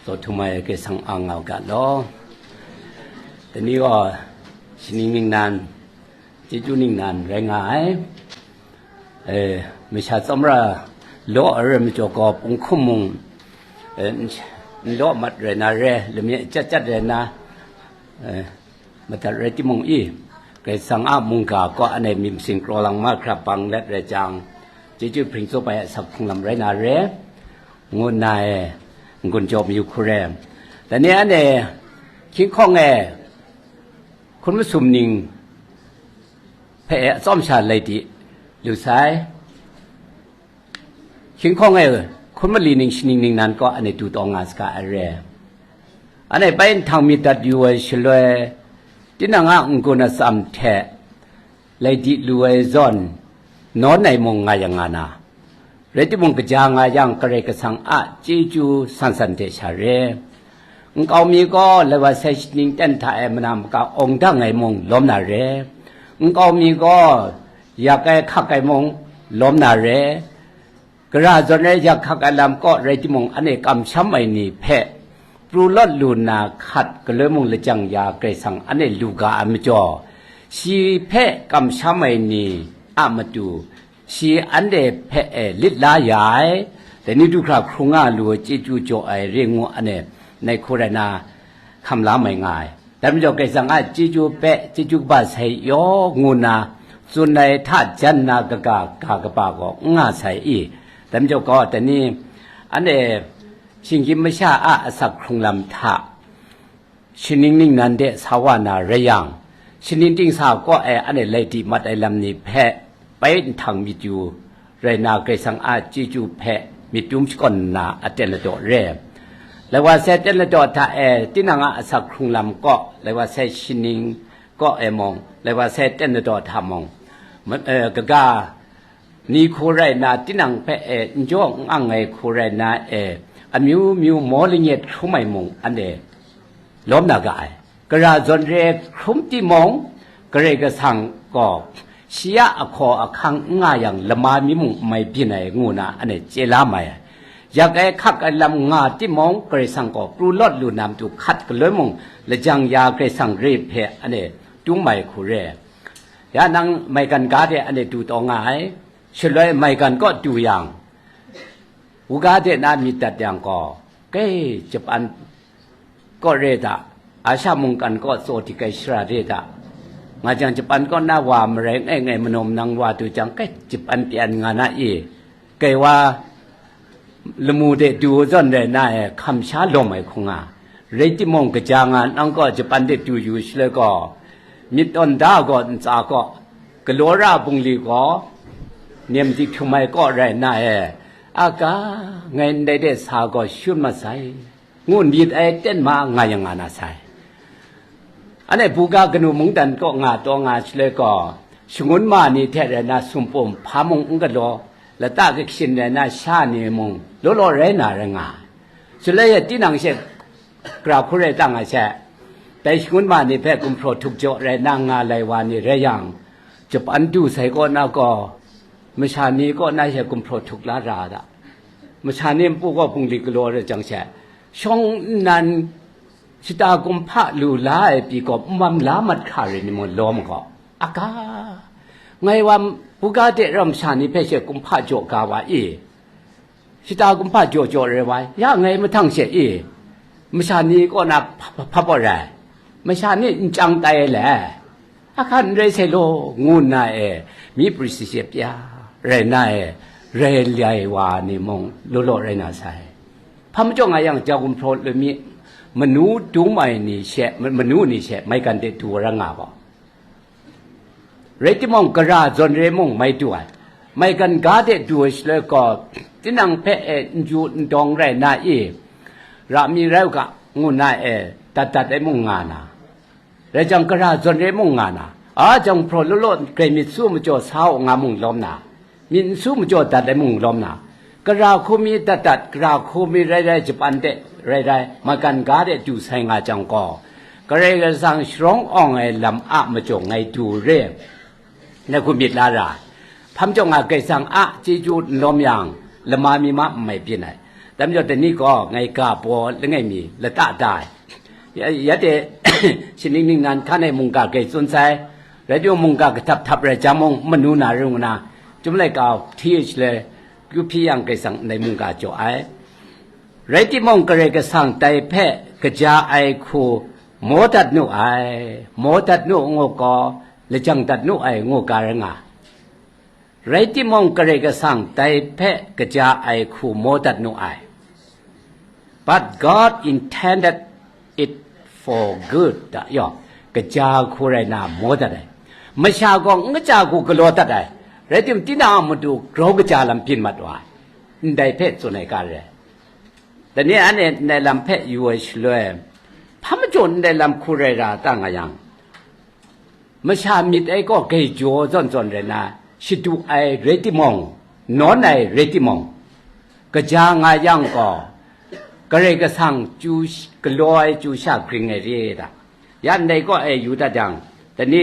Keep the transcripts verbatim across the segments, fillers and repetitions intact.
Zaw htum ai Karai Kasang a nga u ga law. Dai ni gaw, shaning ningnan, chyeju ningnan rai nga ai. E, masha tsawmra law ai rai majaw gaw, punghkum mung, e, n-, n law mat rai na re, lamyit chyat chyat rai na, e, madat rai timung i, Karai Kasang a mungga kaw anhte myit masin kraw lang ma hkra bang let rai jang, chyeju hpring tsup ai asak hkrung lam rai na re, ngu nna e, n-gun jaw mayu hku re. Dai ni anhte hkying hkawng e hkun masum ning hpe e atsawm sha lai di lu sai. Hkying hkawng e hkun mali ning shaning ningnan kaw anhte du taw nga saga ai re. Anhte bai nhtang myit dat yu ai shaloi, tinang a n-gun atsam hte lai di lu ai zawn, nawn ai mung nga yang nga na, rai timung, kaja nga yang Karai Kasang a chyeju san san hte sha re. Nkau mi gaw lai wa sai shaning ten hta e mana maka awng dang ai mung lawm na re. Nkau mi gaw yak ai hkak ai mung lawm na re. Gara zawn ai yak hkak ai lam kaw rai timung, anhte kamsham ai ni hpe pru lawt lu nna hkat galoi mung lajang ya Karai Kasang anhte lu ga ai majaw, shi hpe kamsham ai ni a matu, shi anhte hpe e lit la ya ai, dai ni du hkra hkrung nga lu ai chyeju jaw ai re ngu anhte nai hku rai na hkam la mai nga ai. Dai majaw Karai Kasang a chyeju hpe chyeju kaba sai yaw ngu nna tsun ai hta jan na kaga ga kaba gaw n nga sai i? Dai majaw gaw, dai ni anhte shinggyim masha a asak hkrung lam hta shaning ningnan de sa wa na rai yang, shaning dingsa kaw e anhte lai di mat ai lam ni hpe bai nhtang myit yu rai na, Karai Kasang a chyeju hpe myit dum shakawn nna aten ladaw re. Lai wa sai ten ladaw hta e, tinang a asak hkrung lam kaw, lai wa sai shaning kaw e mung, lai wa sai ten ladaw hta mung, ma-, e, kaga ni hku rai nna, tinang hpe e n jaw n ang ai hku rai nna e, amyu myu maw lanyet hkrum ai mung anhte lawm na ga ai. Gara zawn re hkrum timung, Karai Kasang gaw shi a ahkaw ahkang n nga yang, lama mi mung n mai byin ai ngu na anhte chye la mai ai. Yak ai hkak ai lam nga timung, Karai Kasang gaw pru lawt lu na matu hkat galoi mung lajang ya Karai Kasang re hpe anhte tung mai hku re. Ya nang maigan ga de anhte du taw nga ai, shaloi maigan kaw du yang, Buga de na myit dat yang gaw, kai Japan kaw re da, Asha mungkan kaw tsaw dik ai shara re da, nga jang Japan kaw na wa marai ngai ngai manaw manang wa du jang, kai Japan pyan nga na i? Kai wa lamu de du zawn rai na e, hkam sha lawm ai hkung nga. Rai timung, kaja nga nang gaw Japan de du yu shaloi gaw, myit tawn da gaw ntsa kaw, galaw ra bungli gaw, nem dik htum ai kaw rai na e, a ga, ngai ndai de sa gaw shun mat sai, ngu myit ai ten ma nga yang nga na sai. Anhte buga kanu mungdan kaw nga taw nga shaloi gaw, shangun ma ni hte rai na sumpum hpa mung n galaw, lata kahkyin rai na sha ni mung law law rai na rai nga ai. Shaloi e tinang she gara hku rai tang ai she, dai shangun ma ni hpe gumhpraw htuk jaw rai na nga lai wa ni rai yang, Japan du sai kaw na gaw, masha ni kaw na she gumhpraw htuk la ra da. Masha ni npu gaw bungli galaw rai jang she, shawng nnan shata kumhpa lu la ai pyi gaw n mam la mat hkra re ni mung lawm gaw, a ga, ngai wa buga de ram sha ni hpe she kumhpa jaw ga wa i? Shata kumhpa jaw jaw rai wa, ya ngai mahtang she i? Masha ni kaw na hpa, hpa, hpa rai, masha ni n chyang tai le, ahkan n rai sai law, ngu nna e, myi prisi she pya rai na e, rai lai wa ni mung law law rai na sai. Hpa majaw nga yang, ja gumhpraw lumi manu dum ai ni she, manu ni she maigan de du wa ra nga gaw, rai timung, gara zawn re mung mai du ai, maigan ga de du ai shaloi gaw, tinang hpe e n ju n dawng rai na i? Ra mi rai u ga, ngu nna e, dat dat ai mung nga na, rai jang, gara zawn re mung nga na, a jang hpraw law law grai myit su majaw sa u nga mung lawm na, myit n su majaw dat ai mung lawm na, gara hku mi dat dat, gara hku mi rai rai, Japan de rai rai, maigan ga de du sai nga jang gaw, Karai Kasang sharawng awng ai lam a majaw ngai du re, ngai hku myit la ra. Hpa majaw nga, Karai Kasang a chyeju n lawm yang, lama mi ma n mai byin ai. Dai majaw, dai ni gaw ngai ga baw langai mi lata da ai. Ya, ya de, shaning ningnan hkan e mungga grai tsun sai, rai timung, mungga kahtap htap rai jang mung, manu na ring nna, Chyum laika hti e shaloi, kyu hpyi yang, Karai Kasang ndai mungga jaw ai. Rai timung, Karai Kasang dai hpe kaja ai hku maw dat nu ai, maw dat nu ngu gaw, lajang dat nu ai ngu ga rai nga. Rai timung, Karai Kasang dai hpe kaja ai hku maw dat nu ai. But God intended it for good, da yaw, kaja hku rai na maw dat ai. Masha gaw n kaja hku galaw dat ai. Rai timung, tinang a matu grau kaja lam byin mat wa ai. Ndai hpe tsun ai ga rai. Dai ni anhte ndai lam hpe yu ai shaloi, hpa majaw ndai lam hku rai ra ta nga yang, masha myit ai gaw grai jaw zawn zawn rai na, shadu ai rai timung, nawn ai rai timung, kaja nga yang gaw, Karai Kasang chyu sh-, galaw ai chyu sha gring ai re da. Ya ndai kaw e yu dat jang, dai ni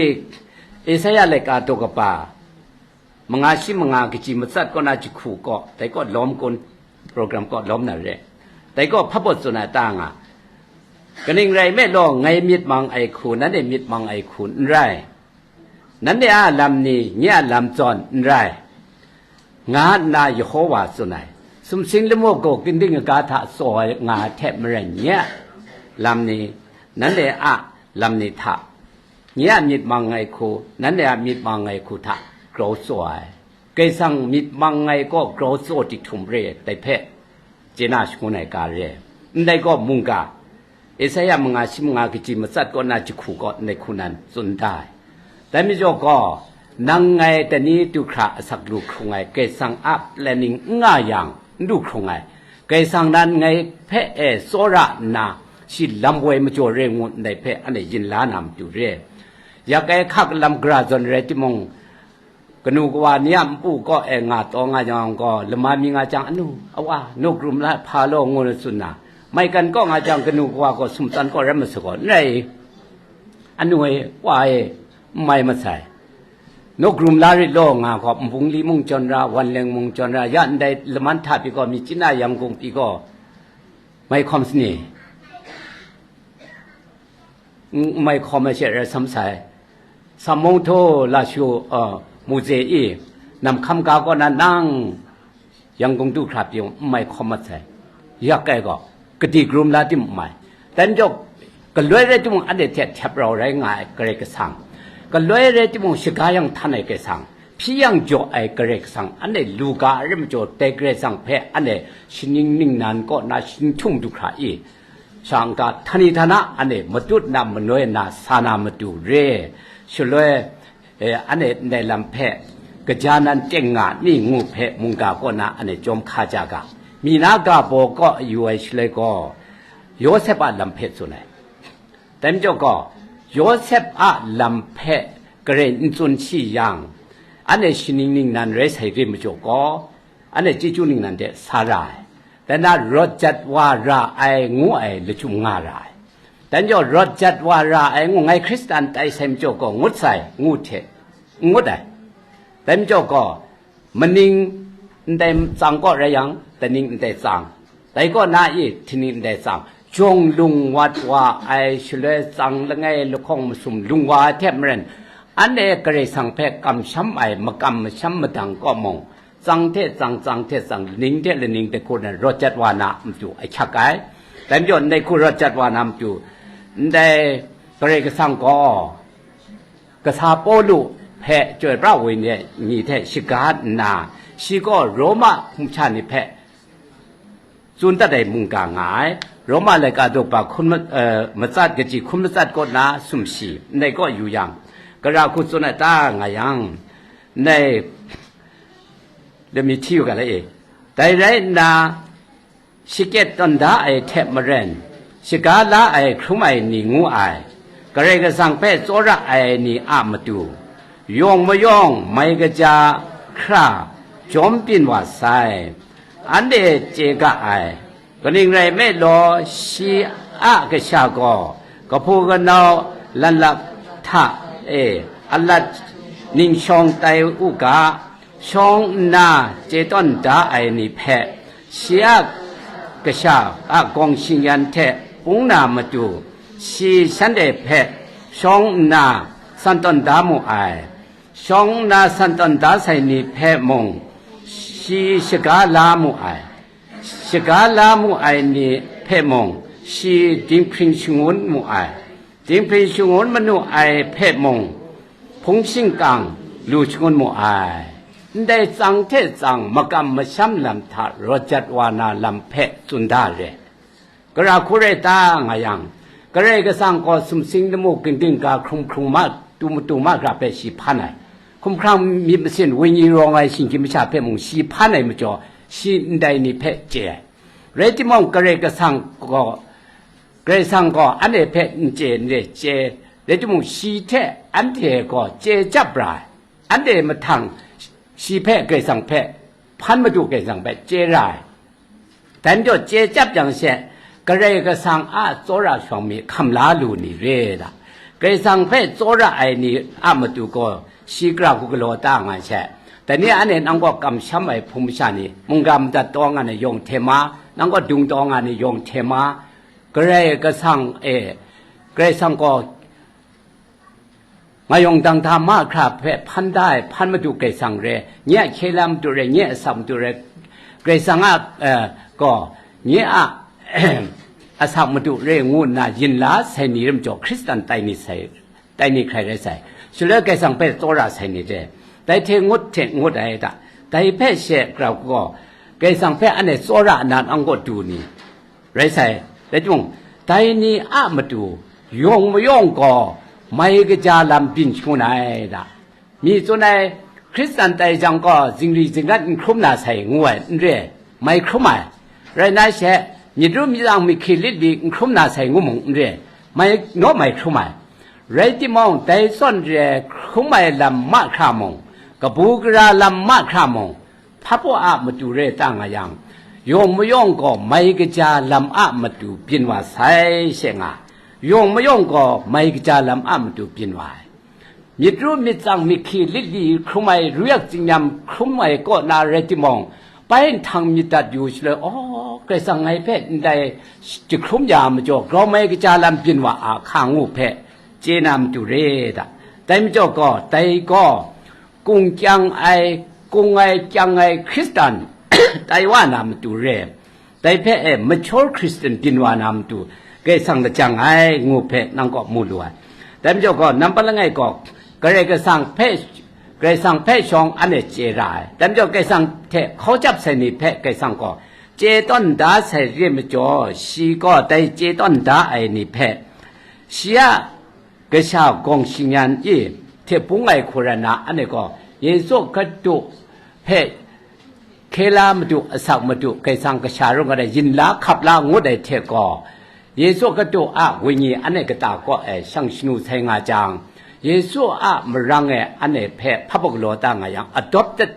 Isaya laika daw kaba manga shi manga kaji matsat kaw na jahku kaw, dai kaw lawm kun, program kaw lawm na re. Dai kaw hpa baw tsun ai ta nga. Kaning rai nme law, ngai myit mang ai hku, nanhte myit mang ai hku n rai. Nanhte a lam ni, nye a lam zawn n rai, nga nna Yehova tsun ai. Sumsing lamu gaw ginding kaga hta tsaw ai nga ai hte maren, nye a lam ni, nanhte a lam ni hta, nye a myit mang ai hku, nanhte a myit mang ai hku hta grau tsaw ai. Karai Kasang myit mang ai kaw grau tsaw di htum re ai, dai hpe chye na shangun ai ga re ai. Ndai gaw mungga, Isaya manga shi manga kaji matsat kaw na jahku kaw ndai hku nan tsun da ai. Dai majaw gaw, nang ngai dai ni du hkra asak lu hkrung ai Karai Kasang a planning n nga yang, n du hkrung ai. Karai Kasang nan ngai hpe e tsawra nna, shi lam woi majaw re ngu ndai hpe anhte yin la na matu re. Yak ai hka lam gara zawn rai timung, kanu kawa ni a npu kaw e nga taw nga yang gaw, lama mi nga jang, "Anu, awa, no grum la hpa law," ngu na tsun na, maigan kaw nga jang, kanu kawa gaw sumtsan kaw rai masa gaw, "N rai, anu e, wa e, n mai masai. No grum la rit law," nga gaw, nbung li mung jawn ra, wan leng mung jawn ra, ya ndai laman hta pyi gaw, myit chyin a yangkung pyi gaw, mai hkawm sani. N mai hkawm ai she rai sam sai. Samung hto la shu, a, muze i, nam hkam ga kaw na nang, yangkung du hkra pyi n mai hkawm mat sai. Yak ai gaw, kadi grum la tim n mai. Dai majaw, galoi rai timung, anhte hte htyap rau rai nga ai Karai Kasang, galoi rai timung, shaga yang htan ai Karai Kasang, hpyi yang jaw ai Karai Kasang, anhte lu ga ai rai majaw, dai Karai Kasang hpe anhte shaning ningnan kaw na shinghtum du hkra i, shang ga htani htana anhte matut na manoi na sa na matu re, shaloi, eh, anhte ndai lam hpe kaja nan teng nga mi ngu hpe mungga kaw na anhte chyawm hka ja ga. Mi na ga baw kaw yu ai shaloi gaw, Yawsep a lam hpe tsun ai. Dai majaw gaw, Yawsep a lam hpe garai n tsun shi yang, anhte shaning ningnan rai sai re majaw gaw, anhte chyeju ningnan de sa ra ai. Dai na rawt jat wa ra ai ngu ai lachyum nga ra ai. Dai majaw rawt jat wa ra ai ngu ngai Hkristan tai sai majaw gaw ngut sai, ngu hte, n ngut ai. Dai majaw gaw, maning ndai tsang kaw rai yang, daning ndai tsang, dai kaw na i htining ndai tsang, jawng lung wat wa ai shaloi tsang langai lahkawng masum lung wa ai hte maren, anhte Karai Kasang hpe kamsham ai makam masham madang kaw mung, tsang hte tsang, tsang hte tsang, laning hte laning hte hku nan rawt jat wa na matu ahkyak ai. Dai majaw ndai hku rawt jat wa na matu, ndai Karai Kasang gaw, kasa Pawlu hpe chyoi pra woi ni hte shaga nna, shi gaw Roma hpung sha ni hpe tsun dat ai mungga nga ai. Roma laika daw kaba hkun ma-, eh, matsat kaji hkun matsat kaw na sumshi, ndai kaw yu yang, gara hku tsun ai ta nga yang, ndai lami hti yu ga la e. Dai rai nna, shakyen tawn da ai hte maren, shaga la ai hkrum ai ni ngu ai, Karai Kasang hpe tsawra ai ni a matu, yawng mayawng mai kaja hkra jawm byin wa sai, anhte chye ga ai. Kaning rai nme law, shi a kasha gaw kahpu kanau lanlak hta e alat ning shawng tai u ga, shawng nna chye tawn da ai ni hpe, shi a kasha a gawng shingyan hte bung na matu, shi shanhte hpe shawng nna san tawn da mu ai. Shawng nna san tawn da sai ni hpe mung shi shaga la mu ai. Shaga la mu ai ni hpe mung shi dinghpring shangun mu ai. Dinghpring shangun manu ai hpe mung hpung shingkang lu shangun mu ai. Ndai tsang hte tsang makam masham lam hta rawt jat wa na lam hpe tsun da re. Gara hku rai ta nga yang, Karai Kasang gaw sumsing lamu ging dingga hkrung hkrung ma, tu matu ma hkra hpe shi hpan ai. Hkumhkrang myit masin wenyi rawng ai shinggyim masha hpe mung shi hpan ai majaw, shi ndai ni hpe chye ai. Rai timung, Karai Kasang gaw, Karai Kasang gaw anhte hpe n chye n re chye, rai timung, shi hte anhte gaw chye chyap ra ai. Anhte mahtang shi hpe Karai Kasang hpe hpan matu Karai Kasang hpe chye ra ai. Dai majaw chye chyap yang she, Karai Kasang a tsawra shawng mi hkam la lu ni re da. Karai Kasang hpe tsawra ai ni a matu gaw shi gara hku galaw ta nga she. Dai ni anhte nang gaw kamsham ai hpung masha ni, mungga madat taw nga ni yawng hte ma, nang gaw dung taw nga ni yawng hte ma, Karai Kasang e, Karai Kasang gaw nga yawng dang hta mahkra hpe hpan da ai hpan matu Karai Kasang re, nye a hkye la matu re, nye a asak matu re, Karai Kasang a, eh, gaw nye a asak matu re ngu nna yin la sai ni ram jaw, Hkristan tai ni sai, tai ni hkrai rai sai. Shaloi Karai Kasang hpe tsawra sai ni re, dai hte ngut hte ngut ai ta, dai hpe she grau gaw, Karai Kasang hpe anhte tsawra nna nang gaw du ni, rai sai. Rai timung, dai ni a matu yawng mayawng gaw mai kaja lam byin shangun ai da. Mi tsun ai, Hkristan tai jang gaw zingri zingrat n hkrum na sai ngu ai, n re, mai hkrum ai. Rai nna she, myit ru myit tsang myit hki lit li n hkrum na sai ngu mung n re, mai naw mai hkrum ai. Rai timung, dai zawn re hkrum ai lam mahkra mung, kabu gara lam mahkra mung, hpa baw a matu re ta nga yang, yawng mayawng gaw mai kaja lam a matu byin wa sai she nga, yawng mayawng gaw mai kaja lam a matu byin wa ai. Myit ru myit tsang myit hki lit li hkrum ai, ruyak tsinyam hkrum ai kaw na rai timung, bai nhtang myit dat yu shaloi, aw, Karai Kasang ngai hpe ndai jahkrum ya majaw, grau mai kaja lam byin wa a hka ngu hpe chye na matu re da. Dai majaw gaw, dai gaw, kung kyang ai, kung ai kyang ai Hkristan tai wa na matu re, dai hpe e mature Christian byin wa na matu Karai Kasang lajang ai ngu hpe nang kaw mu lu ai. Dai majaw gaw, nampat langai gaw, Karai Kasang hpe, Karai Kasang hpe shawng anhte chye ra ai. Dai majaw Karai Kasang hte hkau chyap sai ni hpe Karai Kasang gaw chye tawn da sai re majaw, shi gaw dai chye tawn da ai ni hpe, shi a kasha gawng shingyan i hte bung ai hku rai nna, anhte gaw Yesu Hkristu hpe hkye la matu, asak matu, Karai Kasang kasha rung ai yin la hkap la ngut ai hte gaw, Yesu Hkristu a wenyi anhte kata kaw e shang shanu sai nga jang, Yesu a marang e anhte hpe hpa baw galaw ta nga yang, adopted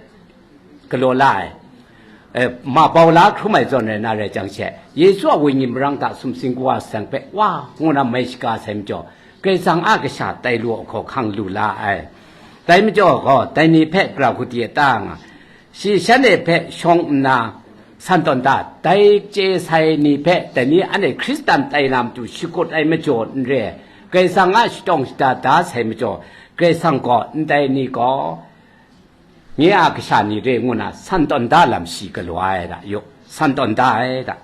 galaw la ai, eh, ma bau la hkrum ai zawn rai na rai jang she, Yesu a wenyi marang hta sumsing kawa san hpe wa ngu na mai shaga sai majaw, Karai Kasang a kasha tai lu ai hkawhkang lu la ai. Dai majaw gaw, dai ni hpe gara hku di ta nga, shi shanhte hpe shawng nna san tawn da, dai chye sai ni hpe dai ni anhte Hkristan tai na matu shakut ai majaw n re, Karai Kasang a shatawng shada da sai majaw, Karai Kasang gaw ndai ni gaw nye a kasha ni re ngu na san tawn da lam shi galaw ai da, yu, san tawn da ai da.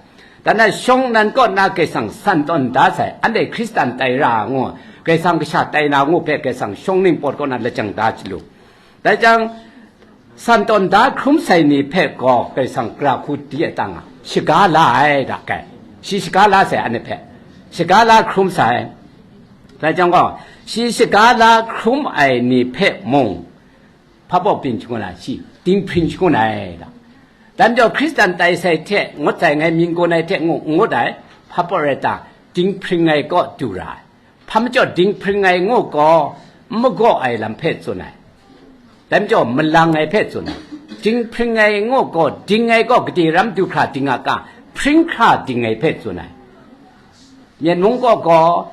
Dan na shawng nan kaw na Karai Kasang san tawn da sai, anhte Hkristan tai ra ngu, Karai Kasang kasha tai na ngu hpe Karai Kasang shawng ningpawt kaw na lajang da chyalu. Dai jang, san tawn da hkrum sai ni hpe gaw Karai Kasang gara hku di ai ta nga, shaga la ai da kai. Shi shaga la sai anhte hpe, shaga la hkrum sai. Dai jang gaw, shi shaga la hkrum ai ni hpe mung, hpa baw byin shangun ai, shi dinghpring shangun ai da. Dan jaw Hkristan tai sai hte ngut sai ngai mying gun ai hte ngu ngut ai, hpa baw rai ta, dinghpring ai kaw du ra ai. Hpa majaw dinghpring ai ngu gaw, n magaw ai lam hpe tsun ai. Dai majaw malang ai hpe tsun ai. Dinghpring ai ngu gaw, ding ai gaw gade ram du hkra ding a ga, hpring hkra ding ai hpe tsun ai. Myen mung kaw gaw,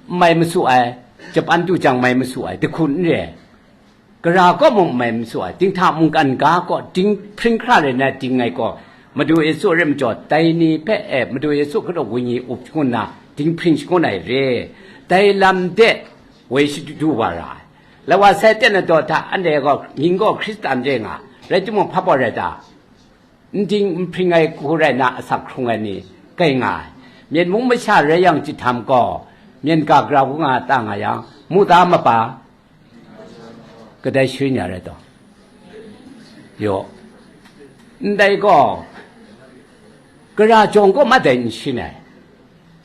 mai masu ai, Japan du jang mai masu ai, dahkun n re ai. Gara kaw mung mai masu ai, dinghta mungkan ga kaw dinghpring hkra rai na ding ai gaw, Madu Yesu rai majaw, dai ni hpe e Madu Yesu kaw wenyi up shangun na dinghpring shangun ai re. Dai lam de woi shadu wa ra ai. Lawa sai ten na daw hta, anhte gaw, ning gaw Hkristan re nga, rai timung, hpa baw rai ta? N ding n hpring ai hku rai na asak hkrung ai ni kai nga ai. Myen mung masha rai yang, jahtam gaw, myen ga grau nga ta nga yang, mu ta mapa? Kadai shui nya rai taw? Yaw. Ndai gaw, gara jawng kaw mat dai n shin ai.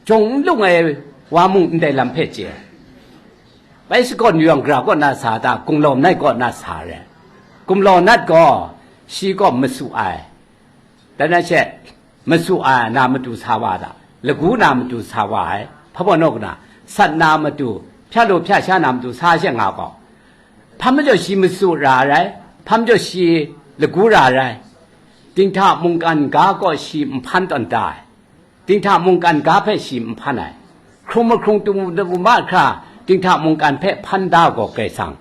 Jawng n lung ai wa mung ndai lam hpe chye ai. Bai shakawn yu yang, gara kaw na sa ta, gumlau nat kaw na sa re. Gumlau nat gaw shi kaw masu ai. Dan na she, masu ai na matu sa wa ta, lagu na matu sa wa ai, hpa baw naw na, sat na matu, hpya lu hpya sha na matu sa she nga gaw, hpa majaw shi masu ra ai rai, hpa majaw shi lagu ra ai rai, dinghta mungkan ga kaw shi nhpan tawn da ai. Dinghta mungkan ga hpe shi nhpan ai. Hkrung mahkrung, tum, tum ma hkra, dinghta mungkan hpe hpan da gaw Karai Kasang.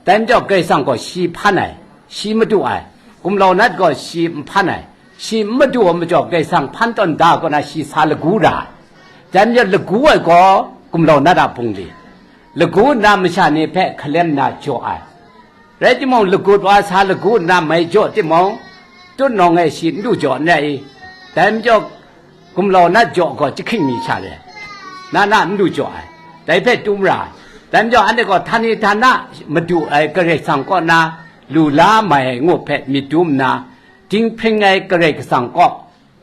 Dai majaw Karai Kasang gaw shi hpan ai, shi madu ai. Gumlau nat gaw shi nhpan ai, shi n madu ai majaw, Karai Kasang hpan tawn da gaw na, shi sa lagu ra ai. Dai majaw lagu ai gaw gumlau nat a bungli. Lagu nna masha ni hpe hkalem na jaw ai. Rai timung, lagut wa sa lagu nna mai jaw timung, tut nawng e shi n du jaw n rai i? Dai majaw, gumlau nat jaw gaw jahking mi sha re, na na n du jaw ai, dai hpe tum ra ai. Dai majaw, anhte gaw htani htana madu ai Karai Kasang kaw na lu la mai ai ngu hpe myit dum nna, dinghpring ai Karai Kasang kaw,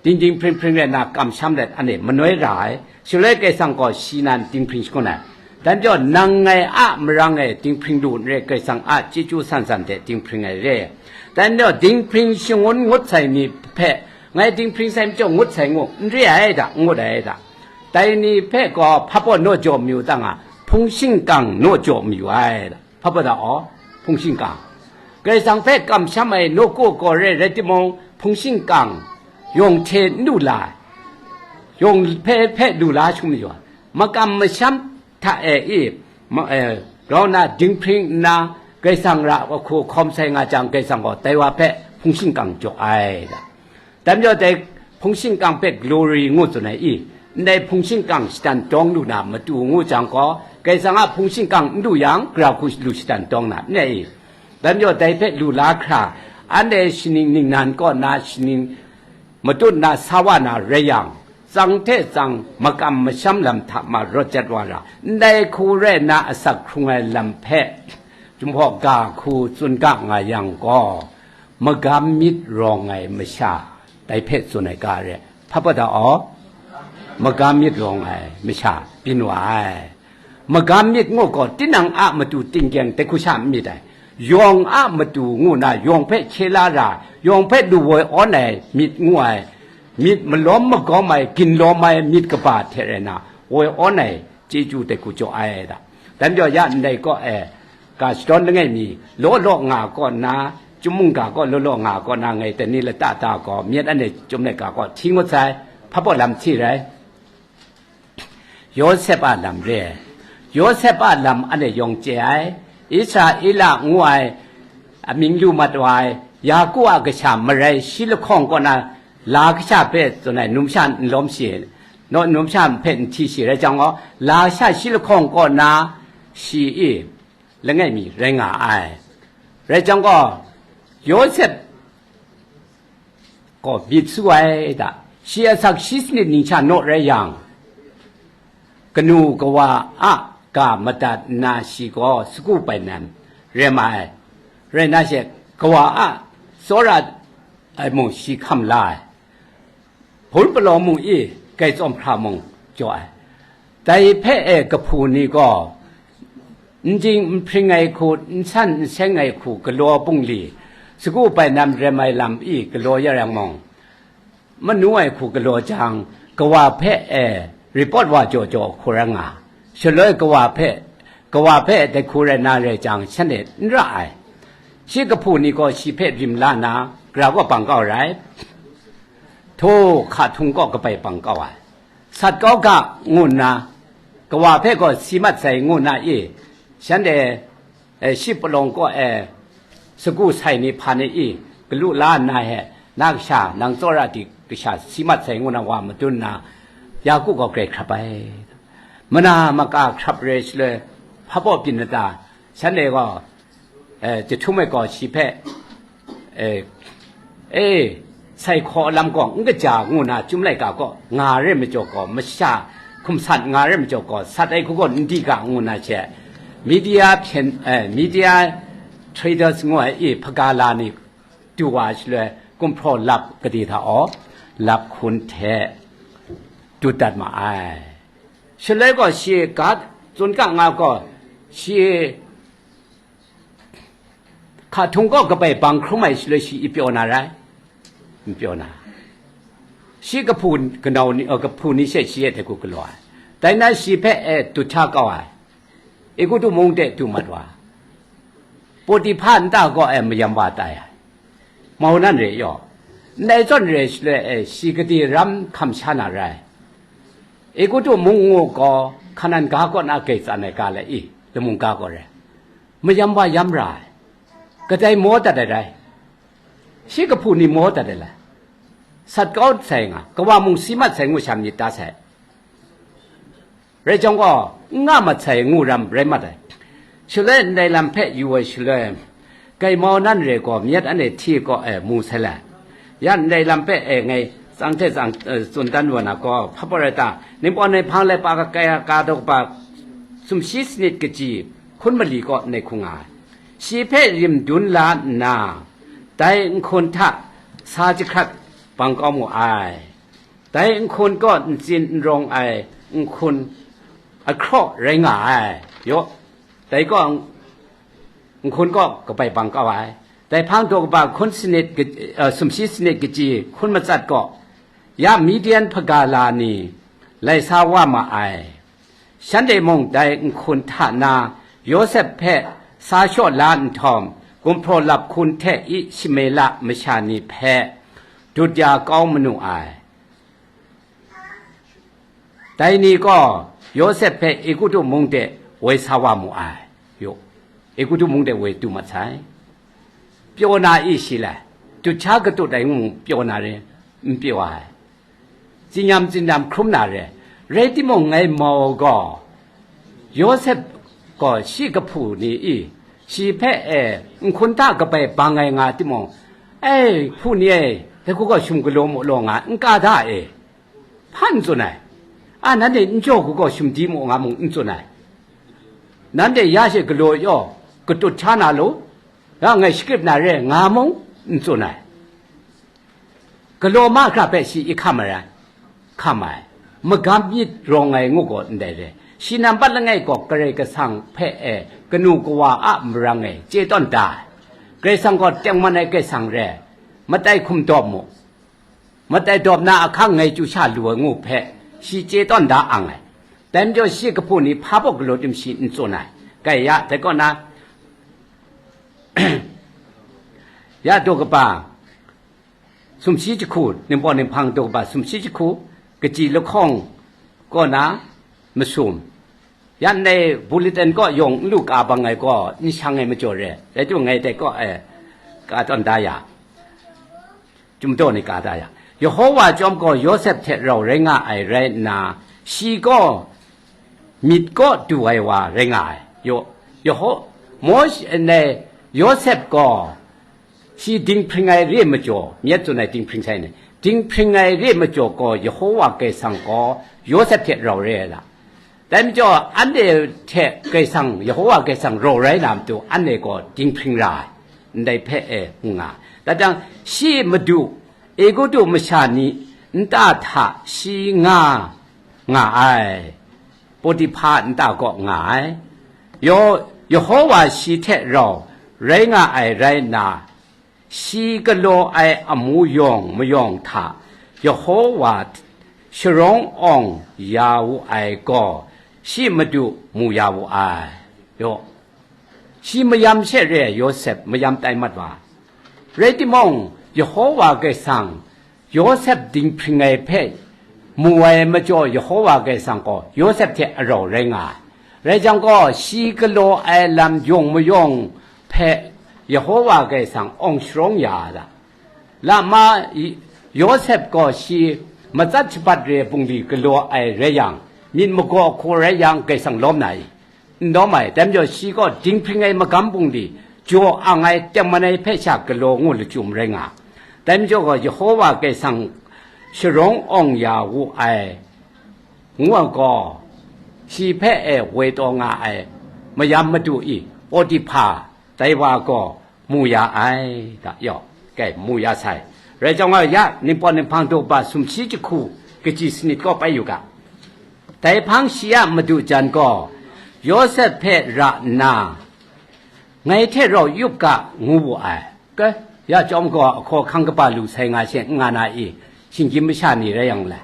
dingding hpring hpring rai nna kamsham let, anhte manoi ra ai. Shaloi Karai Kasang gaw shi nan dinghpring shangun ai. Dai majaw, nang ngai a marang e dinghpring lu n re, Karai Kasang a chyeju san san hte dinghpring ai re. Dai majaw, dinghpring shangun ngut sai ni hpe, ngai dinghpring sai majaw ngut sai ngu, n re ai da, n ngut ai da. Dai ni hpe gaw hpa baw naw jaw mayu ta nga, hpung shingkang naw jaw mayu ai da. Hpa baw ta aw, hpung shingkang. Karai Kasang hpe kamsham ai nawku gaw re, rai timung, hpung shingkang yawng hte n lu la ai, yawng hpe hpe lu la shangun mayu ai. Makam masham hta e i, ma, e, grau nna dinghpring nna, Karai Kasang ra ai hku hkawm sai nga jang, Karai Kasang gaw dai wa hpe hpung shingkang jaw ai da. Dai majaw, dai hpung shingkang hpe glory ngu tsun ai i? Ndai hpung shingkang shatan dawng lu na matu ngu jang gaw, Karai Kasang a hpung shingkang n lu yang, gara hku lu shatan dawng na n rai i? Dai majaw, dai hpe lu la hkra, anhte shaning ningnan kaw na, shaning matut na sa wa na rai yang, tsang hte tsang makam masham lam hta ma rawt jat wa ra, ndai hku rai nna asak hkrung ai lam hpe, Jinghpaw ga hku tsun ga nga yang gaw, magam myit rawng ai masha, dai hpe tsun ai ga re. Hpa baw ta aw, magam myit rawng ai masha byin wa ai. Magam myit ngu gaw, tinang a matu tinggyeng dai hku sha n myit ai. Yawng a matu ngu na, yawng hpe hkye la ra, yawng hpe lu woi awn ai myit ngu ai, myit malawm magawm ai, ginlawm ai myit kaba hte rai na, woi awn ai chyeju dai hku jaw ai da. Dai majaw, ya ndai kaw e, ga shadawn langai mi, law law nga kaw nna, chyum mungga kaw law law nga kaw nna, ngai dai ni lata ta gaw, myit anhte chyum ai ga kaw hti ngut sai, hpa baw lam hti rai. Yawsep a lam re ai. Yawsep a lam anhte yawng chye ai. Israela ngu ai, amying lu mat wa ai, Yaku a kasha marai shi lahkawng kaw na, la kasha hpe tsun ai, numsha n lawm shi, naw, numsha hpe n hti shi rai jang gaw, la kasha shi lahkawng kaw na, shi i langai mi rai nga ai. Rai jang gaw, Yawsep gaw myit su ai da. Shi asak shi sanit ning sha naw rai yang, kanu kawa a ga madat nna, shi gaw sagu bai nan rai ma ai. Rai nna she, kawa a tsawra ai mung shi hkam la ai. Hpun palawng mung i, grai tsawm hkra mung jaw ai. Dai hpe e kahpu ni gaw, n ding n hpring ai hku, n san n seng ai hku galaw bungli, sagu bai nan rai mai lam i galaw ya yang mung, manu ai hku galaw jang, kawa hpe e report wa jaw jaw hku rai nga. Shaloi kawa hpe, kawa hpe dai hku rai na rai jang, shanhte n ra ai. Shi kahpu ni gaw shi hpe rim la nna, gara kaw bang kau rai. Htaw hka htung kaw kabai bang kau ai. Sat kau ga ngu nna, kawa hpe gaw si mat sai ngu na i, shanhte, e, shi palawng kaw e Sagu sai ni hpa ni i, galu la nna he, na kasha, nang tsawra di kasha si mat sai, ngu na wa madun nna, Yaku gaw grai hkrap ai. Mana maka hkrap re shaloi, hpa baw byin na ta, shanhte gaw, eh, jahtum ai gaw shi hpe, eh, e, sai hkaw lam gaw n kaja ngu na, Chyum laika gaw nga re majaw gaw, masha hkum sat nga re majaw gaw, sat ai hku gaw n di ga ngu na she, media hpyen, eh, media traders ngu ai i hpaga la ni du wa shaloi, gumhpraw lap gade hta aw, lap hkun hte dut dat ma ai. Shaloi gaw shi ga tsun ga nga gaw, shi hka htung gaw kabai bang hkrum ai shaloi shi i pyaw na rai? N pyaw na. Shi kahpu kanau ni, uh, kahpu ni she shi e hte ku galaw ai. Dai na shi hpe e dut hta kau ai. Egutu mung de du mat wa. Potiphar nta gaw e mayam wa tai ai. Mau nan re yaw. Ndai zawn re shaloi e shi gade ram hkam sha na rai. Egutu mung ngu gaw Hkanan ga kaw na grai tsan ai ga le i, lamung ga gaw re. Mayam wa yam ra ai. Kadai maw dat ai rai? Shi kahpu ni maw dat ai lai? Sat kau sai nga, kawa mung si mat sai ngu sha myit ta sai. Rai jang gaw, n nga mat sai ngu ram rai mat ai. Shaloi ndai lam hpe yu ai shaloi, gaimau nan re gaw, myit anhte hti gaw e mu sai lai. Ya ndai lam hpe e ngai tsang hte tsang, eh, tsun dan wa na gaw, hpa pawt rai ta, ningpawt ninghpang lai pa ka, ka, ka daw kaba, sumshi sanit kaji, hkun mali kaw ndai hku nga ai. Shi hpe rim dun la nna, dai nhkun hta sa jahkrat bang kau mu ai. Dai nhkun gaw ntsin n rawng ai nhkun ahkraw rai nga ai. Yaw, dai gaw nhkun gaw kabai bang kau ai. Dai hpang daw kaba hkun sanit ka-, eh, sumshi sanit kaji hkun matsat gaw, ya Midian hpaga la ni lai sa wa ma ai. Shanhte mung dai nhkun hta na Yawsep hpe sa shaw la nhtawm, gumhpraw lap hkun hte Ishmela masha ni hpe dut ya kau manu ai. Dai ni gaw Yawsep hpe Egutu mung de woi sa wa mu ai. Yaw, Egutu mung de woi du mat sai. Pyaw na i shi lai, dut sha katut ai ngu pyaw na re, n pyaw ai. Tsinyam tsinyam hkrum na re, rai timung, ngai mau gaw, Yawsep gaw shi kahpu ni i, shi hpe e, nhkun hta kabai bang ai nga timung, "Ai, hpu ni e, dai hku gaw shum galaw mu law nga, n ka da e?" Hpa n tsun ai? A, nanhte n jaw hku gaw shum di mu nga mung n tsun ai. Nanhte ya she galaw yaw, katut sha na lu, ya ngai shakrit na re nga mung n tsun ai. Galaw mahkra hpe shi i hkam ai rai? Hkam ai. Magam myit rawng ai ngu gaw ndai re. Shi nampat langai gaw Karai Kasang hpe e kanu kawa a marang e chye tawn da ai. Karai Kasang gaw tengman ai Karai Kasang re, matai hkum dawp mu. Matai dawp na ahkang ngai chyu sha lu ai ngu hpe shi chye tawn da ang ai. Dai majaw shi kahpu ni hpa baw galaw tim shi n tsun ai. Kai ya, dai kaw na, ya daw kaba, sumshi jahku, ningpawt ninghpang daw kaba sumshi jahku, kaji lahkawng kaw na masum. Ya ndai bulletin kaw yawng n lu ka bang ai gaw, n shang ai majaw re, rai timung, ngai dai kaw e ka tawn da ya, Chyum daw ni ka da ya, Yehowa chyawm gaw Yawsep hte rau rai nga ai rai nna, shi gaw myit kaw du ai wa rai nga ai. Yaw, Yeho-, Mawshe, ndai Yawsep gaw shi dinghpring ai re majaw, myit tsun ai dinghpring sai ni, dinghpring ai re majaw gaw Yehowa Karai Kasang gaw Yawsep hte rau rai ai la. Dai majaw, anhte hte Karai Kasang, Yehowa Karai Kasang rau rai na matu, anhte gaw dinghpring ra ai, ndai hpe e n nga. Dai jang, shi madu, Egutu masha ni nta hta shi nga, nga ai, Potiphar nta kaw nga ai. Yaw, Yehowa shi hte rau rai nga ai rai nna, shi galaw ai amu yawng mayawng hta Yehowa sharawng awng ya wu ai gaw, shi madu mu ya wu ai. Yaw, shi mayam she re ai Yawsep mayam tai mat wa. Rai timung, Yehowa Karai Kasang Yawsep dinghpring ai hpe mu ai majaw, Yehowa Karai Kasang gaw Yawsep hte arau rai nga ai. Rai jang gaw, shi galaw ai lam yawng mayawng hpe Yehowa Kaisang awng sharawng ya a ta? Lama, Yosep gaw shi matsat shabat re bungli galaw ai rai yang, myit magaw hku rai yang, Kaisang lawm na i? N lawm ai. Dai majaw shi gaw dinghpring ai magam bungli, jaw ang ai, tengman ai hpe sha galaw ngu lachyum rai nga. Dai majaw gaw, Yehowa Kaisang sharawng awng ya wu ai, ngu ai gaw, shi hpe e woi taw nga ai mayam madu i, Potiphar, dai wa gaw mu ya ai, da, yaw, kai, mu ya sai. Rai jang wa ya, Ningpawt Ninghpang daw ba sumshi jahku kaji sanit kaw pai yu ga. Dai hpang shi a madu jan gaw, Yawsep hpe ra nna, ngai hte rau yup ga, ngu wu ai. Kai, ya chyawm gaw, ahkaw ahkang kaba lu sai nga she, n nga na i, shinggyim masha ni rai yang le,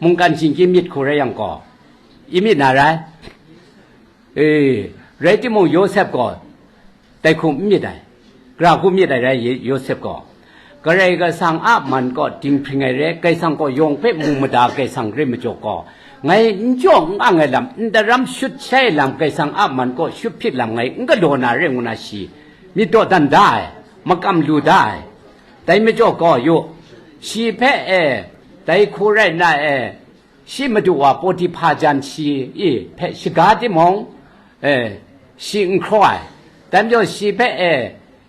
mungkan shinggyim myit hku rai yang gaw, i myit na rai? E, rai timung, Yawsep gaw dai hku n myit ai, gara hku myit ai rai, Yawsep gaw. Karai Kasang a man kaw dinghpring ai re, Kaisang gaw yawng hpe mu mada Kaisang re majaw gaw, ngai n jaw n ang ai lam, n daram shut shai ai lam, Kaisang a man kaw shut hpyit lam ngai n galaw na re ngu na shi myit dawdan da ai, makam lu da ai. Dai majaw gaw, yu, shi hpe e, dai hku rai nna e, shi madu wa Potiphar jan shi i hpe shaga timung, e, shi n hkraw ai. Dai majaw shi hpe e,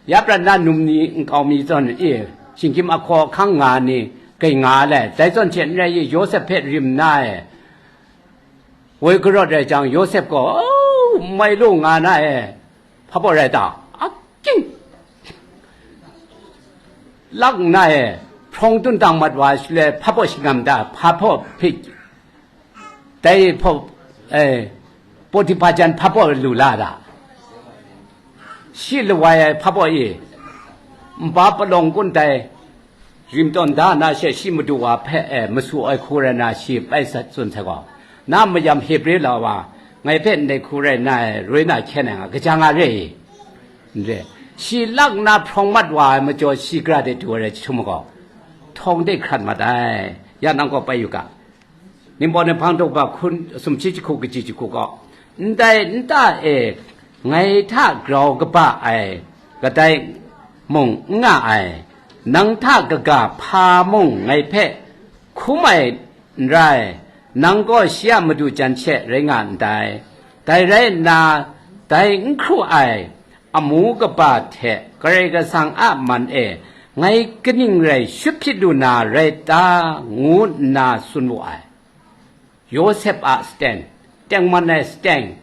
ya prat na num ni nkau mi zawn i, shinggyim ahkaw ahkang nga ni, gai nga ai. Dai zawn hte n rai i, Yawsep hpe rim nna e, woi karawt rai jang, Yawsep gaw, "O, n mai lu nga na e, hpa baw rai ta? Aking, lak nna e, hprawng tun tang mat wa shaloi, hpa baw shingam ta? Hpa baw hpik, dai hpaw, e, Potiphar jan hpa baw lu la ta? Shi lawai ai hpa baw i, npa palawng kun dai, rim tawn da na she, shi madu wa hpe, e, masu ai hku rai na, shi bai sat tsun sai gaw, na mayam Hebre la wa, ngai hpe ndai hku rai na e, roi na hkyen ai nga, kaja nga re i? N re. Shi lak nna hprawng mat wa ai majaw, shi gara de du ai rai jahtum gaw, htawng de hkrat mat ai. Ya nang gaw pai yu ga. Ningpawt Ninghpang daw ba hkun sumshi jahku kaji jahku gaw, ndai nta e ngai hta grau kaba ai kadai mung n nga ai, nang hta kaga hpa mung ngai hpe hkum ai n rai, nang gaw shi a madu jan she rai nga ndai. Dai rai nna, dai n hkru ai amu kaba hte Karai Kasang a man e ngai kaning rai shut hpyit lu na rai ta? Ngu nna tsun wu ai. Yawsep a stand, tengman ai stand,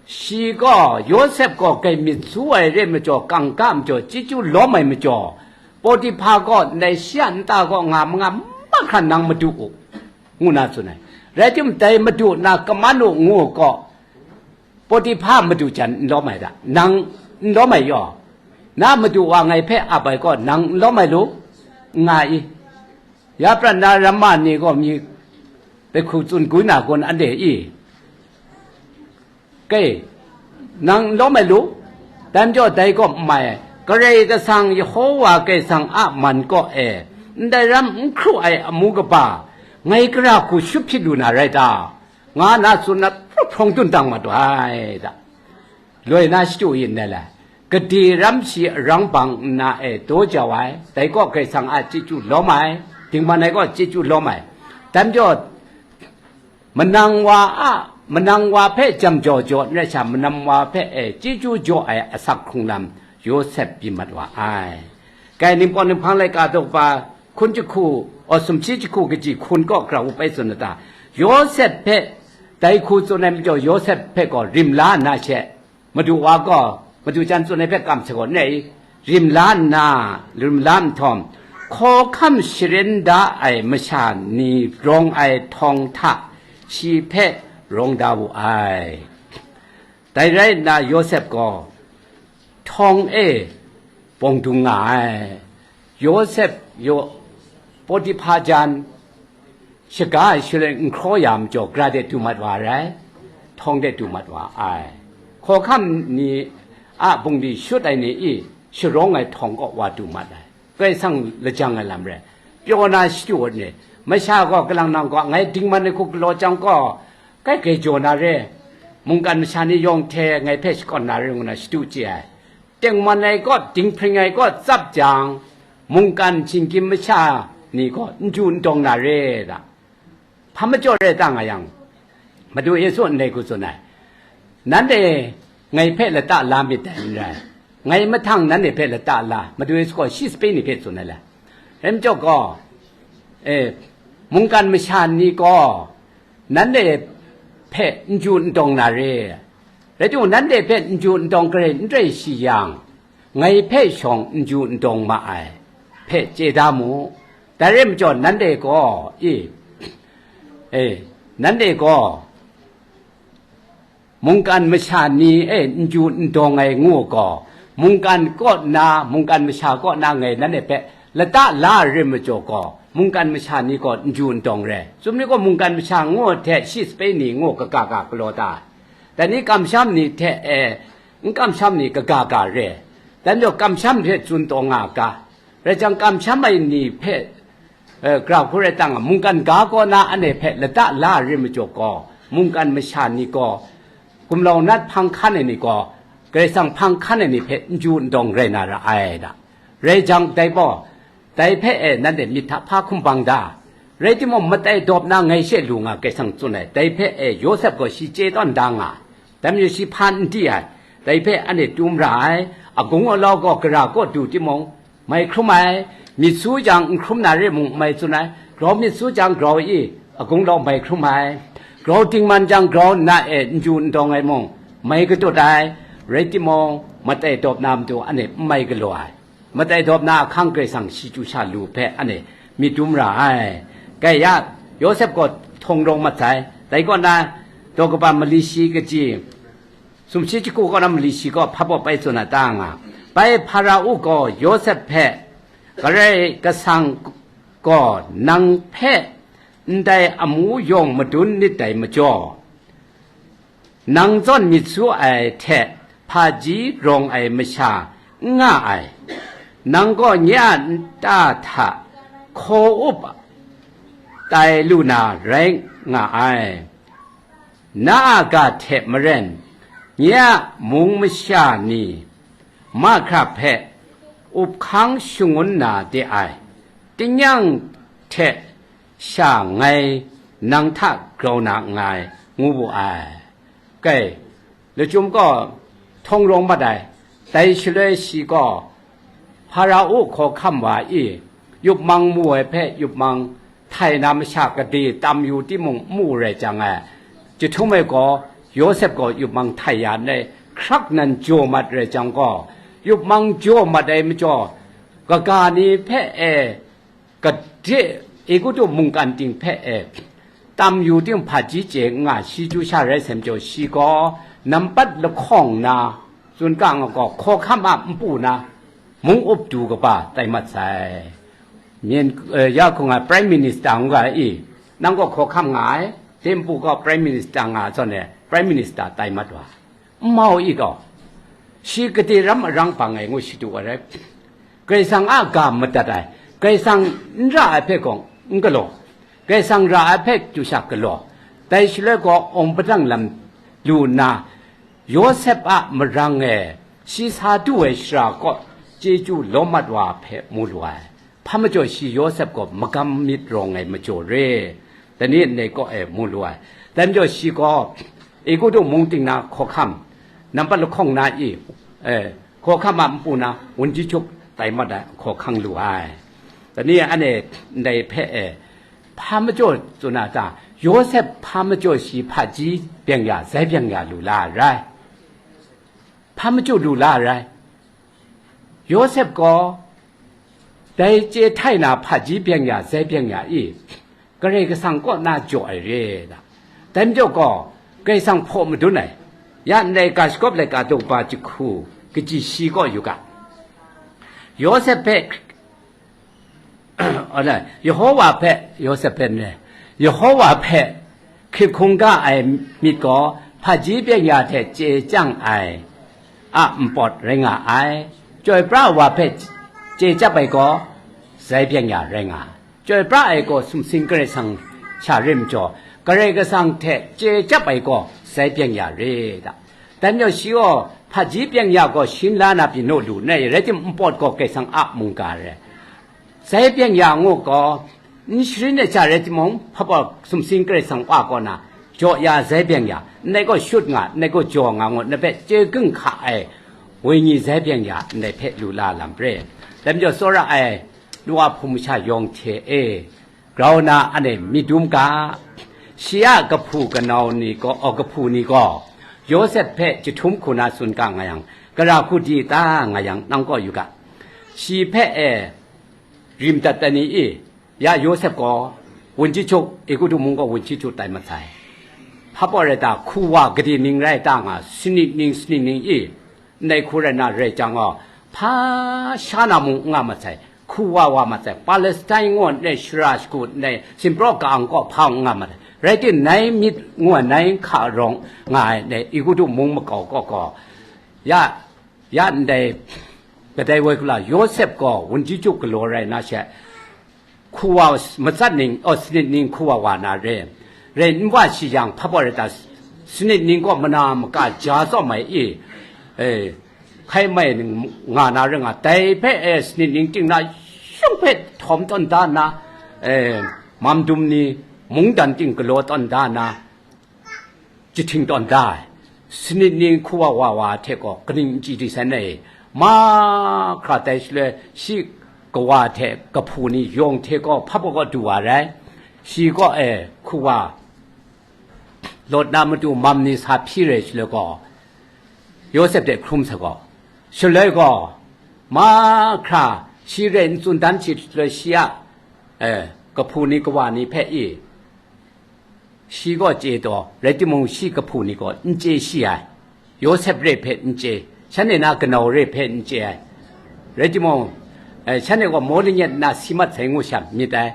shi gaw, Yawsep gaw gai myit su ai re majaw, kangka majaw, chyeju lawm ai majaw, Potiphar gaw ndai shi a nta gaw nga manga mahkra nang madu u, ngu na tsun ai. Rai timung, dai madu na kaman u ngu gaw, Potiphar madu jan n lawm ai da, nang n lawm ai yaw? Na madu wa ngai hpe ap ai gaw, nang n lawm ai lu? N nga i? Ya prat na ramma ni gaw mi bai hku tsun gwi na kun, anhte i? Kai, nang n lawm ai lu? Dan jaw dai gaw n mai, Karai Kasang Yehova Kaisang a man kaw e, ndai ram n hkru ai amu kaba, ngai gara hku shut hpyit lu na rai ta? Nga na tsun na, hprawng tun tang mat ai da. Loi na shadu yin nai lai. Gade ram shi arang bang nna e daw jau ai, dai gaw Karai Kasang a chyeju lawm ai, dingman ai gaw chyeju lawm ai. Dan jaw, manang wa a, manang wa hpe jam jaw jaw n rai sha, manam wa hpe e chyeju jaw ai asak hkrung lam Yawsep byin mat wa ai. Kai Ningpawt Ninghpang laika daw pa hkun jahku, aw, sumshi jahku kaji hkun kaw grau bai tsun na ta? Yawsep hpe dai hku tsun ai majaw, Yawsep hpe gaw rim la nna she, madu wa gaw, madu jan tsun ai hpe kam sai gaw, n rai, rim la nna, rim la nhtawm, hkawhkam sharin da ai masha ni rawng ai htawng hta shi hpe rawng da wu ai. Dai rai nna, Yawsep gaw htawng e bawng dung nga ai. Yawsep yaw, Potiphar jan shaga ai shaloi n hkraw ya majaw, gara de du mat wa ai rai, htawng de du mat wa ai. Hkawhkam ni a bungli shut ai ni i sharawng ai htawng kaw wa du mat ai. Karai Kasang lajang ai lam rai, pyaw na shadu ai ni, masha gaw, kalang nang gaw, ngai dingman ai hku galaw jang gaw, kai grai jaw na re, mungkan masha ni yawng hte ngai hpe shakawn na re, ngu na shadu chye ai. tengman ai kaw, dinghpring ai kaw tsap jang, mungkan shinggyim masha ni gaw n ju n dawng na re da. Hpa majaw rai ta nga yang, Madu Yesu ndai hku tsun ai, nanhte ngai hpe lata la myit dai n rai, ngai mahtang nanhte hpe lata la, Madu Yesu gaw shi sape ni hpe tsun ai le. Rai majaw gaw, e, mungkan masha ni gaw nanhte hpe n ju n dawng na re, rai timung, nanhte hpe n ju n dawng garai n rai shi yang, ngai hpe shawng n ju n dawng ma ai hpe chye da mu. Dai rai majaw, nanhte gaw, i, e, nanhte gaw, mungkan masha ni e n ju n dawng ai ngu gaw, mungkan kaw nna, mungkan masha kaw nna ngai nanhte hpe lata la ai rai majaw gaw, mungkan masha ni gaw n ju n dawng re. Tsun myit gaw, mungkan masha ngu hte shi sape ni ngu kaga ga galaw ta ai. Dai ni kamsham ni hte e, n kamsham ni kaga ga re. Dai majaw, kamsham hpe tsun taw nga ga. Rai jang, kamsham ai ni hpe, e, gara hku rai tang, mungkan ga kaw na anhte hpe lata la ai rai majaw gaw, mungkan masha ni gaw, gumlau nat hpang hkan ai ni gaw, Karai Kasang hpang hkan ai ni hpe n ju n dawng rai na ra ai da. Rai jang, dai gaw, dai hpe e nanhte myit hta hpa hkum bang da. Rai timung, matai dawp na ngai she lu nga Karai Kasang tsun ai, dai hpe e Yawsep gaw shi chye tawn da nga ai. Dai majaw, shi hpa n di ai, dai hpe anhte tum ra ai. Agung alau gaw gara kaw du timung, mai hkrum ai, myit su jang n hkrum na re mung mai tsun ai, grau myit su jang grau i agung lau mai hkrum ai, grau dingman jang grau nna e n ju n dawng ai mung, mai katut ai, rai timung, matai dawp na matu anhte n mai galaw ai, matai dawp na ahkang Karai Kasang shi chyu sha lu hpe anhte myit dum ra ai. Kai ya, Yawsep gaw htawng rawng mat sai, dai kaw na, daw kaba mali shi kaji, sumshi jahku kaw na mali shi kaw hpa baw bai tsun a ta nga, bai Hparao gaw Yawsep hpe, Karai Kasang gaw nang hpe ndai amu yawng madun nit dai majaw, nang zawn myit su ai hte hpaji rawng ai masha n nga ai, nang gaw nye a nta hta hkaw up tai lu na rai nga ai. Na a ga hte maren, nye a mung masha ni mahkra hpe up hkang shangun na de ai, tingnyang hte sha ngai nang hta grau na nngai, ngu wu ai. Kai, lachyum gaw htawng rawng mat ai. Dai shaloi shi gaw, Hparao hkawhkam wa i, yup mang mu ai hpe yup mang htai na masha gade tam yu timung, n mu rai jang ai, jahtum e gaw, Yawsep gaw yup mang htai ya nai, hkrak nan jaw mat rai jang gaw, yup mang jaw mat ai majaw, kaga ni hpe e, gade, Egutu mungkan ting hpe e, tam yu ting hpaji chye n nga, shi chyu sha rai sai majaw, shi gaw nampat lahkawng na, tsun ga nga gaw, hkawhkam a npu na, mung up du kaba tai mat sai. Myen, eh, ya hkung ai Prime Minister n ga i, nang gaw hkawhkam nga ai, de npu gaw Prime Minister nga ai zawn e, Prime Minister tai mat wa. N mau i gaw, shi gade ram arang bang ai ngu shadu ai rai. Karai Kasang a ga madat ai, Karai Kasang n ra ai hpe gaw n galaw, Karai Kasang ra ai hpe chyu sha galaw, dai shaloi gaw awng padang lam lu nna, Yawsep a marang e shi sa du ai shara kaw chyeju lawm mat wa hpe mu lu ai. Hpa majaw shi Yawsep gaw magam myit rawng ai majaw re, dai ni nhtoi kaw e mu lu ai. Dai majaw shi gaw Egutu mung ting na hkawhkam, nampat lahkawng na i, eh, hkawhkam a npu na wunji hkyuk tai mat ai hkawhkang lu ai. Dai ni anhte ndai hpe e, hpa majaw tsun a ta? Yawsep hpa majaw shi hpaji byeng ya, zai byeng ya lu la ai rai. Hpa majaw lu la ai rai. Yawsep gaw dai chye htai na hpaji byeng ya, zai byeng ya i, Karai Kasang kaw na jaw ai re da. Dai majaw gaw, Karai Kasang hpaw madun ai, ya ndai ga shagawp laika daw ba jahku kaji shi kaw yu ga. Yawsep hpe, Yehowa hpe, Yawsep hpe n rai, Yehowa hpe hkrit hkungga ai myit gaw, hpaji byeng ya hte chye chyang ai a npawt rai nga ai. Chyoi pra ai wa hpe chye chyap ai gaw, zai byeng ya rai nga ai. Chyoi pra ai gaw sumsing Karai Kasang sha re majaw, Karai Kasang hte chye chyap ai gaw, zai byeng ya re da. Dai majaw shi gaw Hpaji byeng ya gaw shin la na pyi naw lu na i, rai timung, npawt gaw Karai Kasang a mungga rai. Zai byeng ya ngu gaw, n sharin ai sha rai timung, hpa baw sumsing Karai Kasang Wa kaw na, jaw ya zai byeng ya, ndai gaw shut nga, ndai gaw jaw nga ngu, na hpe chye gung hka ai, wenyi zai byeng ya, ndai hpe lu la lam re. Dai majaw tsawra ai, Lua hpung masha yawng hte e, grau na ane myit dum ga, shi a kahpu kanau ni gaw, aw, kahpu ni gaw, Yawsep hpe jahtum hku na tsun ga nga yang, gara hku di ta nga yang, nang kaw yu ga. Shi hpe e, rim dat ai ni i, ya Yawsep gaw, wunji chuk, Egutu mung gaw wunji chuk tai mat sai. Hpa baw rai ta, hku wa gade ning rai ta nga, sanit ning, sanit ning i, ndai hku rai na rai jang gaw, hpa sha na mung n nga mat sai, hku wa wa mat sai, Palestine ngu ai shara shagu ndai, sinpraw ka-ang kaw hpa n nga mat sai, rai timung, nai myit ngu ai nai hka rawng nga ai ndai Egutu mung makau kaw gaw, ya, ya ndai kadai woi gula Yawsep gaw wunji chuk galaw rai na she, hku wa matsat ning, oh, sanit ning hku wa wa na re. Rai n wa shi yang, hpa baw rai ta, sanit ning kaw mana maka ja tsawm ai i, e, hkai mai nga na ring nga, dai hpe e sanit ning ting na shung hpe htawm tawn da na, e, mam dum ni mungdan ting galaw tawn da na, jahting tawn da ai, sanit ning hku wa wa wa hte gaw kaning n chye di sai na e, mahkra tai shaloi, shi kawa hte kahpu ni yawng hte gaw hpa baw kaw du wa rai, shi kaw e hku wa lawt na matu mam ni sa hpyi rai shaloi gaw, Yawsep hte hkrum sa gaw, shaloi gaw, mahkra shi rai n tsun dan shi shaloi, shi a, e, kahpu ni kawa ni hpe i, shi gaw chye taw, rai timung, shi kahpu ni gaw n chye shi ai, Yawsep re hpe n chye, shanhte na kanau re hpe n chye ai, rai timung, e, shanhte gaw maw lanyet nna si mat sai ngu sha myit ai,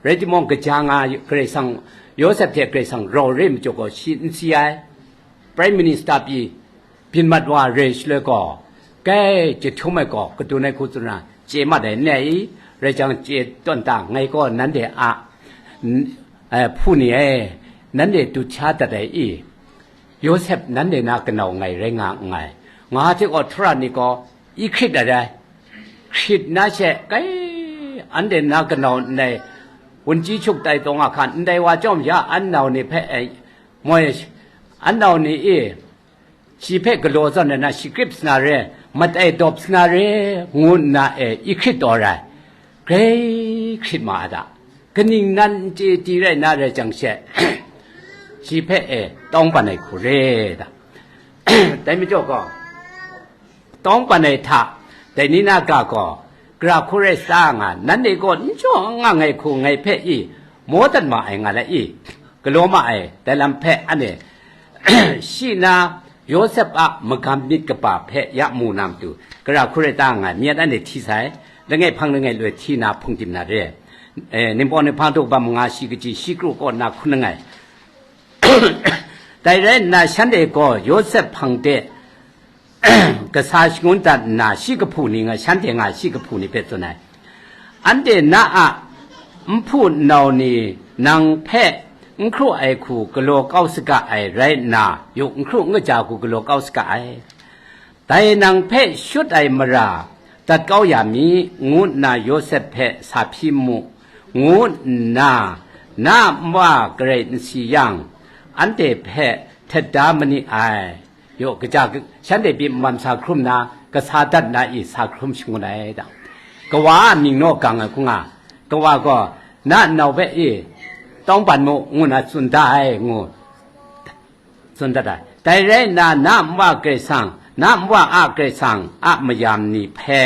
rai timung, kaja nga Karai Kasang, Yawsep hte Karai Kasang rau re majaw gaw shi n si ai, Prime Minister pyi byin mat wa re shaloi gaw, kai jahtum ai gaw kadun ai hku tsun na chye mat ai n e i, rai jang chye tawn ta, ngai gaw nanhte a, n-, eh, hpu ni e, nanhte dut sha dat ai i, Yawsep nanhte na kanau ngai rai nga nngai, nga hte gaw, Htura ni gaw i hkrit dat ai, hkrit na she, kai, anhte na kanau ndai, wunji chuk tai taw nga hkan, ndai wa chyawm ya an nau ni hpe, eh, moi, an nau ni i, shi hpe galaw zawn ai na, shi grip sa na re, matai dawp sa na re, ngu nna e, i hkrit taw ai. Grai hkrit ma a ta? Kaning nan n chye di rai na rai jang she, shi hpe e, tawng ban ai hku re ta? Dai majaw gaw, tawng ban ai hta, dai ni na ga gaw, gara hku rai sa nga, nanhte gaw n jaw n nga ai hku ngai hpe i, maw dat ma ai nga lai i, galaw ma ai, dai lam hpe anhte, shi na Yawsep a magam myit kaba hpe ya mu na matu, gara hku rai ta nga, myit anhte hti sai, langai hpang langai loi hti na hpung tim na re. E, Ningpawng Ninghpang daw kaba manga shi kaji shi kru kaw na hkun langai. Dai rai nna, shanhte gaw Yawsep hpang de kasa shangun dat nna, shi kahpu ni nga, shanhte nga shi kahpu ni hpe tsun ai, anhte na a nhpu nnau ni nang hpe n hkru ai hku galaw kau saga ai rai nna, yu, n hkru n kaja hku galaw kau saga ai. Dai nang hpe shut ai mara dat kau ya mi, ngu nna Yawsep hpe sa hpyi mu, ngu nna na nwa garai n si yang, anhte hpe htet da ma ni ai. Yaw, kaja, shanhte pyi n-wan sa hkrum na, kasa dat na i sa hkrum shangun ai ta? Kawa a mying naw gang ai hku nga, kawa gaw, na nnau hpe i, tawng ban mu, ngu nna tsun da ai, ngu tsun dat ai. Dai rai nna, na nwa Karai Kasang, na nwa a Karai Kasang a mayam ni hpe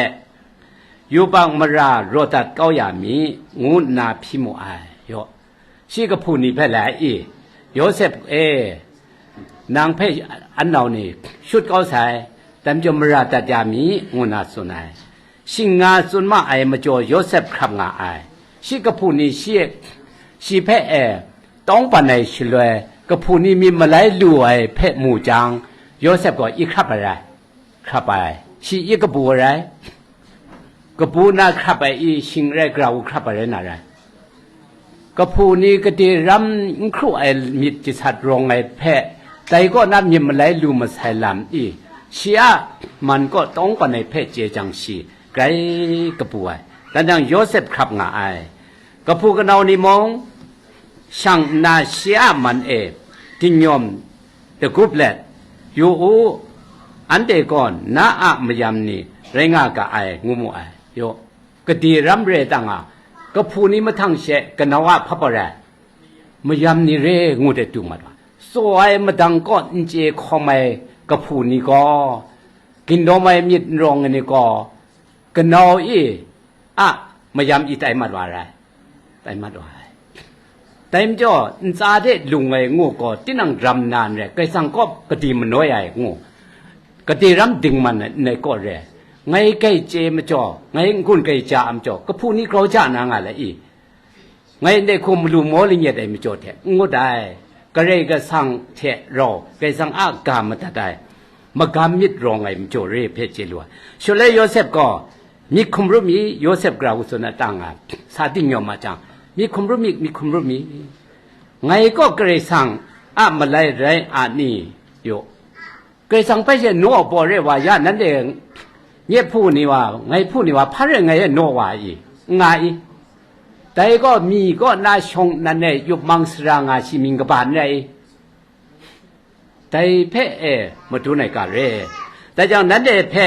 yubak mara raw dat kau ya mi, ngu nna hpyi mu ai. Yaw, shi kahpu ni hpe lai i, Yawsep e, nang hpe an nau ni shut kau sai, dai majaw mara dat ya mi, ngu nna tsun ai. Shing nga tsun ma ai majaw Yawsep hkrap nga ai. Shi kahpu ni shi, shi hpe e tawng ban ai shaloi, kahpu ni myit malai lu ai hpe mu jang, Yawsep gaw i hkrap ai rai. Hkrap ai. Shi i kabu ai rai. Kabu na hkrap ai i, shing rai, gara u hkrap ai rai na rai. Kahpu ni gade ram n hkru ai myit jasat rawng ai hpe, dai kaw na myit malai lu masai lam i, Shi a man kaw tawng pan ai hpe chye jang shi grai kabu ai. Dan jang Yawsep hkrap nga ai. Kahpu kanau ni mung, shang nna shi a man e dinyawm dagup let, "Yu u, anhte gaw na a mayam ni rai nga ga ai," ngu mu ai. Yaw, gade ram re tang a, kahpu ni mahtang she kanau a hpa pa rai, mayam ni re ngu de du mat wa. Tsaw ai madang kaw n chye hkawm ai kahpu ni gaw, gindawm ai myit n rawng ai ni gaw, kanau i a mayam i tai mat wa rai, tai mat wa ai. Dai majaw, ntsa de lung ai ngu gaw, tinang ram na n rai, Karai Kasang kaw gade manoi ai ngu, gade ram dingman ai n ai kaw re. Ngai grai chye majaw, ngai n-gun grai ja ai majaw, kahpu ni grau ja na nga le i? Ngai ndai hku malu maw lanyet ai majaw hte n ngut ai, Karai Kasang hte rau Karai Kasang a ga madat ai, magam myit rawng ai majaw re hpe chye lu ai. Shaloi Yawsep gaw, "Myit hkum ru mi, Yawsep gara hku tsun a ta nga, sa ding yawm a jang, myit hkum ru mi, myit hkum ru mi, ngai kaw Karai Kasang a malai rai a ni?" Yaw, Karai Kasang hpe she naw baw re wa ya, nanhte nye hpu ni wa, ngai hpu ni wa, hpa rai ngai e naw wa i? N nga i? Dai gaw mi kaw na shawng nnan e yup mang sara nga shi mying kaba n rai i? Dai hpe e madun ai ga re. Dai jang nanhte hpe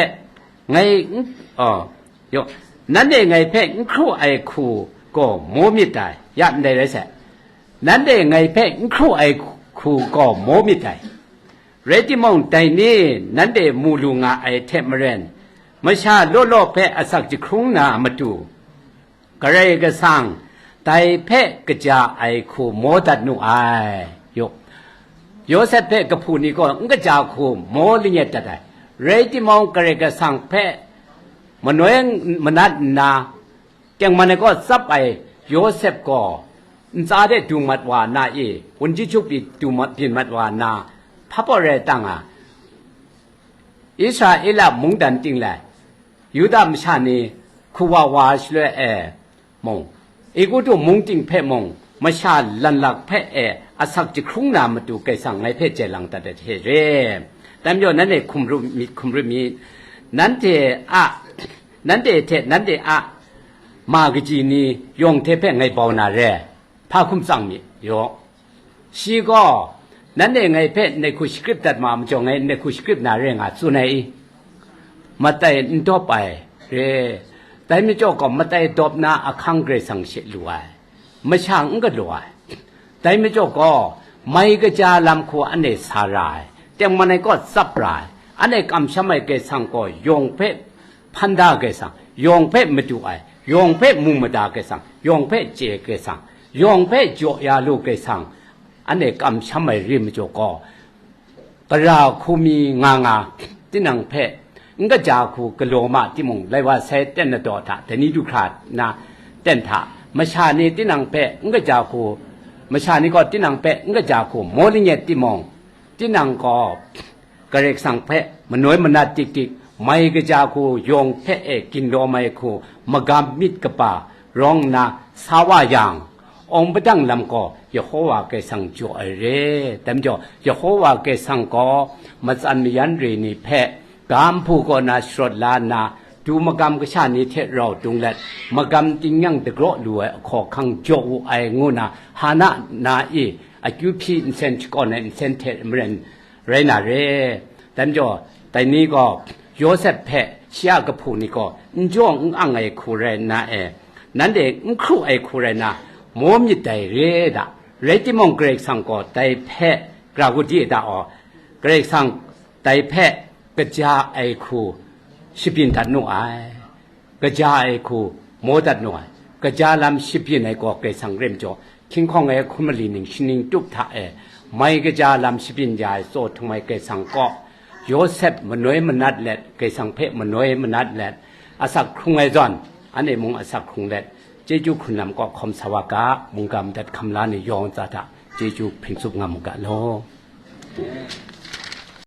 ngai n, oh, yaw, nanhte ngai hpe n hkru ai hku gaw maw myit dai, ya ndai rai sai. Nanhte ngai hpe n hkru ai hku gaw maw myit dai. Rai timung, dai ni nanhte mu lu nga ai hte maren, masha law law hpe asak jahkrung na matu, Karai Kasang dai hpe kaja ai hku maw dat nu ai. Yaw, Yawsep hpe kahpu ni gaw n kaja hku maw lanyet dat ai. Rai timung, Karai Kasang hpe manoi manat nna, tengman ai kaw tsap ai Yawsep gaw ntsa de du mat wa na i, wunji hkyuk pyi du mat, byin mat wa na, hpa pawt rai tang a, Israela mungdan ting lai, Yuda masha ni hku wa wa ai shaloi e mung, Egutu mung ting hpe mung, masha lanlak hpe e asak jahkrung na matu Karai Kasang ngai hpe chye lang dat ai hte re. Dai majaw, nanhte hkum ru myit, hkum ru myit, nanhte a, nanhte hte nanhte a ma kaji ni yawng hte hpe ngai bau na re, hpa hkum tsang myit yaw. Shi gaw, "Nanhte ngai hpe ndai hku shakrip dat ma majaw, ngai ndai hku shakrip na re nga," tsun ai i? Matai n dawp ai re. Dai majaw gaw, matai dawp na ahkang Karai Kasang she lu ai, masha n galaw ai. Dai majaw gaw, mai kaja lam hku anhte sa ra ai, tengman ai kaw tsap ra ai, anhte kamsham ai Karai Kasang gaw yawng hpe hpan da Karai Kasang, yawng hpe madu ai, yawng hpe mu mada Karai Kasang, yawng hpe chye Karai Kasang, yawng hpe jaw ya lu Karai Kasang, anhte kamsham ai re majaw gaw, gara hku mi nga nga, tinang hpe n kaja hku galaw ma timung, lai wa sai ten na daw hta, dai ni du hkra na ten hta, masha ni tinang hpe n kaja hku, masha ni gaw tinang hpe n kaja hku maw lanyet timung, tinang gaw Karai Kasang hpe manoi manat tik tik, mai kaja hku yawng hpe e gindaw mai hku, magam myit kaba rawng nna sa wa yang, awng padang lam gaw Yehowa Karai Kasang jaw ai re. Dai majaw, Yehowa Karai Kasang gaw matsan mayan re ni hpe ga nhpu kaw na sharawt la nna, du magam kasha ni hte rau dung let, magam tingnyang dagraw lu ai ahkaw hkang jaw wu ai ngu na, Hana na i akyu hpyi nsen shakawn ai nsen hte maren, rai na re. Dai majaw, dai ni gaw Yawsep hpe shi a kahpu ni gaw n jaw n ang ai hku rai nna e, nanhte n hkru ai hku rai nna, maw myit dai re da. Rai timung, Karai Kasang gaw dai hpe gra gu di da aw, Karai Kasang dai hpe kaja ai hku shabyin dat nu ai. Kaja ai hku maw dat nu ai, kaja lam shabyin ai gaw Karai Kasang rai majaw, hkying hkawng ai hkun mali ning shaning tup hta e, mai kaja lam shabyin ya ai tsaw htum ai Karai Kasang kaw, Yawsep manoi manat let, Karai Kasang hpe manoi manat let, asak hkrung ai zawn, anhte mung asak hkrung let, chyeju hkrun lam kaw hkawm sa wa ga, mungga madat hkam la ni yawng tsa hta, chyeju hpring tsup nga mu ga law.